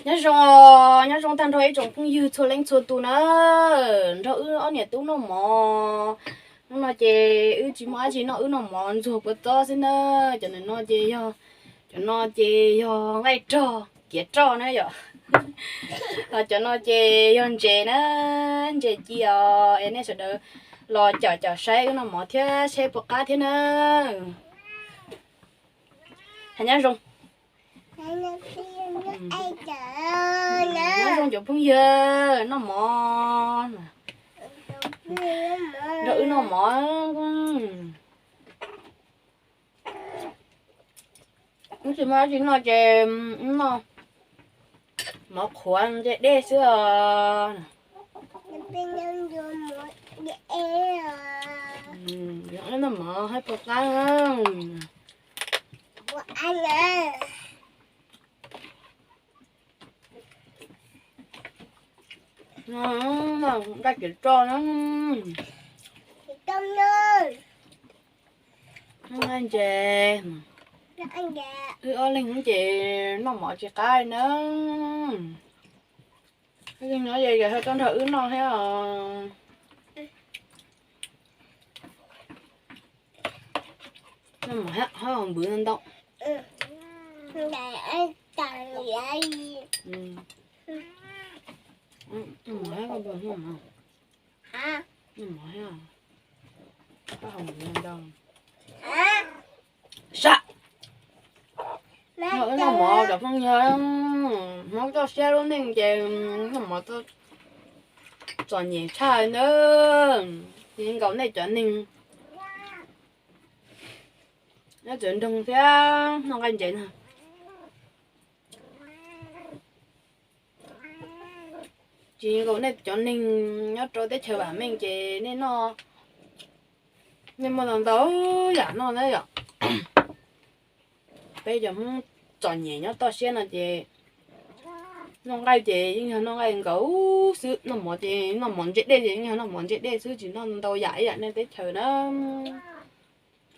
Nyob zoo, nyob zoo tag nrho ib tsoom phooj ywg txhua leej txhua tus na, nrog wb ob niam tub noj mov. Hnub no ces wb tsis muaj dab tsi noj, wb noj mov ntxuag kua txob xwb na. Cov no ces yog, cov no ces yog nqaij rog kiav roj na yom. Ho cov no ces yog ntses na, ntses ci os. Es nej sawv daws los caum caum saib wb noj mov thiab seb puas qab thiab na. Hais nyob zoo. Nyob zoo cov phooj ywg noj mov, nrog wb noj mov. Wb tsis muaj dab tsi noj ces wb noj mov qhuav ntse dej xwb os. Noj mov haj puas qab. Nqaij kiav roj na. Nqaij ntses. Wb ob leeg ces noj mov tsis qab na. Leej no ces yog tuaj nrog wb noj thiab os. Noj mov thiab, ho npwv ntau ntau. Noj mov thiab, noj mov thiab. Koj ho npwv ntau. Sab. Noj, wb noj mov cov phooj ywg, Hmoob toj siab lub neej ces noj mov txom nyem tshaj na. Tsis nkaus nej cov neeg nyob txawv nroog thiab noj nqaij ntses na. Tsis nkaus nej cov neeg nyob rau teb chaws vam meej ces nej noj, nej muaj ntau ntau yam noj na yom. Peb cov Hmoob txom nyem nyob toj siab no ces noj nqaij ces yeej yog noj nqaij nkaus xwb, noj mov ces noj mov ntse dej ces yeej yog noj mov ntse dej xwb, tsis noj ntau yam ib yam nej teb chaws na.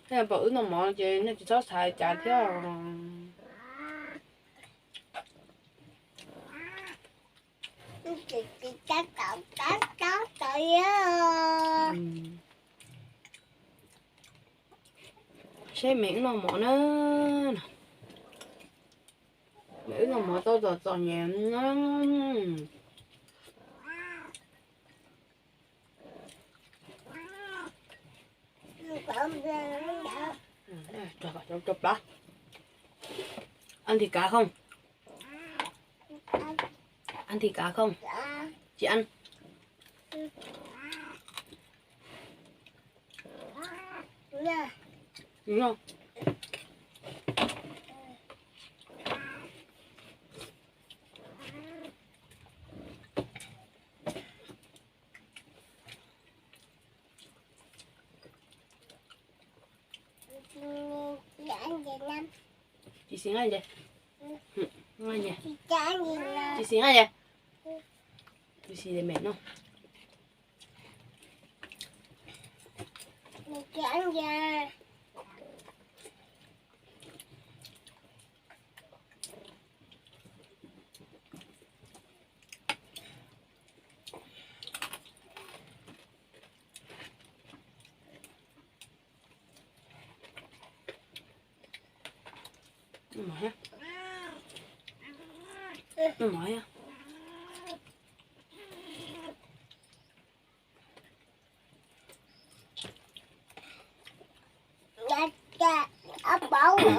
Tej zaum pom wb noj mov ces nej tsis txhob xav cas thiab. Seb me wb noj mov na, me wb noj mov tau txom txom nyem na. Ăn thịt cá không? Ăn thịt cá không? Chị ăn. Đúng không? Tsis xis nqaij ntses. Nqaij ntses. Tsis xis nqaij ntses. Tsis xis de mem no.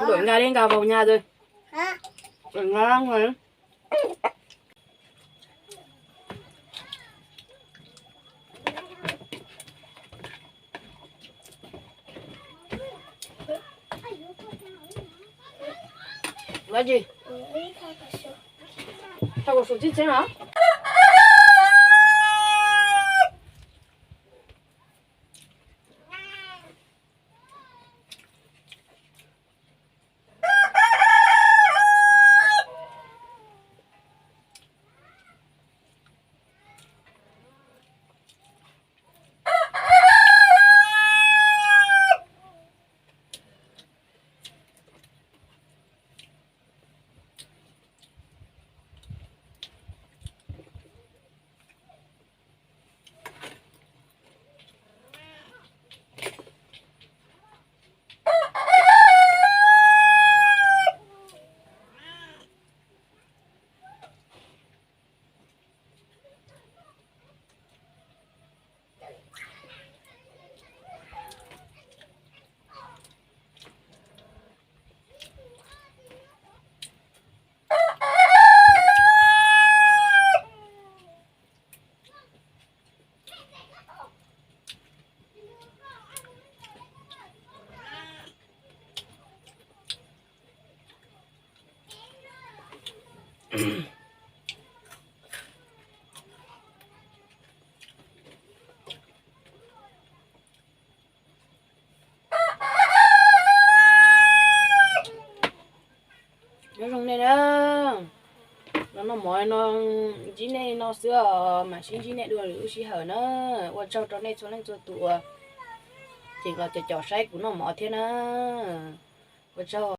Đuổi gà đi, gà vào nhà rồi. Đuổi gà ra ngoài. Nói gì? Tao còn sụt chít chén hả? Mov no ntsib nej no xwb os, mam sib ntsib nej dua lwm lub sij hawm na. Ua tsaug rau nej txhua leej txhua tus uas tseem los caum caum saib kuv noj mov thiab na. Ua tsaug.